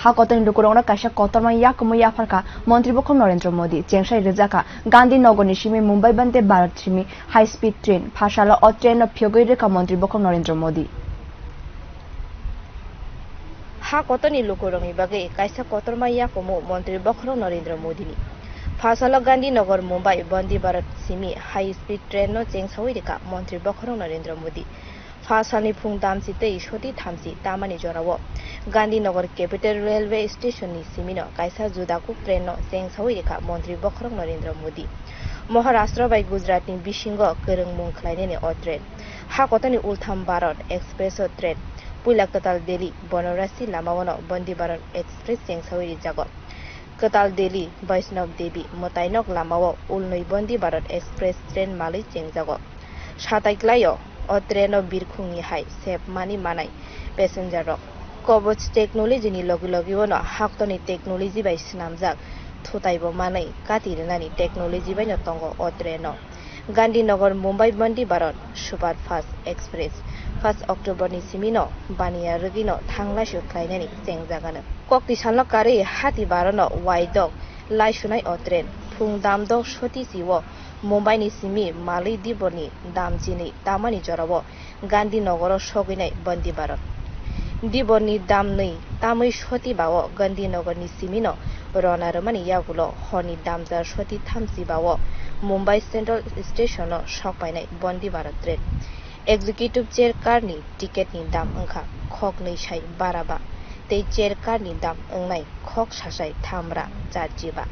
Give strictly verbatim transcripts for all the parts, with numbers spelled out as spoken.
Ha kotorni lukurokno kaisa kotorma yakumo yapharkha Montri Bokhorok Narendra Modi. Chengsai rwjakha Gandhi Nagarni simi Mumbai Vande Bharat simi high speed train. Phasalo o trainno phiyogwi rwkha Montri Bokhorok Narendra Modi. Ha kotorni lukurokni bagwi kaisa kotorma yakumo Montri Bokhorok Narendra Modini. Phasalo Gandhi Nagar Mumbai Vande Bharat simi high speed trainno chengsawi rwkha Montri Bokhorok Narendra Modi. Pha salni phung damchi tei soti thamchi tamani jorao Gandhinagar Capital Railway Station ni simino kaisa judakuk train no chengsawi rikha Montri Bokhorok Narendra Modi. Maharashtra bai Gujarat ni bisingo kwrwngmung khlainani o train. Ha kotorni ultham Bharat Express o train puila kwtal Delhi Banarasi lamao no Vande Bharat Express chengsawi rijago. Kwtal Delhi Vaishnav Devi mwtainok lamao ulnwi Vande Bharat Express train malwi chengjago. Satai klaio, o train o birkhungni hai sepmani manai passenger rok. Koboj technology ni logi logi o no haktorni technology bai swnamjak thutaibo manwi kati rwnani technology bai no tongo o train o. Gandhinagar Mumbai Vande Bharat Super Fast Express first October ni simi no baniya rwgwi no thanglaisu khlainani chengjagano. Kokti salno karwi hati baro no waidok laisunai o train phung damdok soti si o Mumbai ni simi malwi Dibor ni damchinwi tamani jorao Gandhinagar o sogwinai Vande Bharat. Dibor ni damnwi tamwi soti bao Gandhinagar ni simi no rona rwmani yagulo horni damjar soti thamchi bao Mumbai Central Station o sokpainai Vande Bharat train. Executive chair car ni ticket ni dam wngkha khoknwi sai bara ba tei chair car ni dam wngnai khok sasai tham ra charchi ba.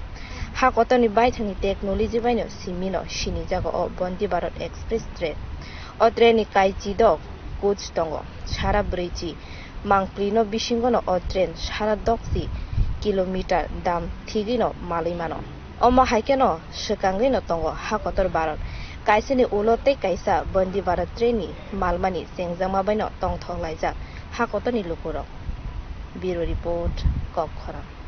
Ha kotorni baithangni technology bai no simi no sinijago o Vande Bharat Express train. O train ni kaichi dok coach tongo, sara bwrwichi mangpli no bisingo no o train sara dokchi kilometer dam thigwi no malwi mano. Omo hai kheno swkangwi no tongo ha kotor Bharat. Kaisani ulo tei kaisa Vande Bharat train ni malmani chengjakma bai no tongthok laijak ha kotorni lukurok. Bureau Report, Kokkhorang.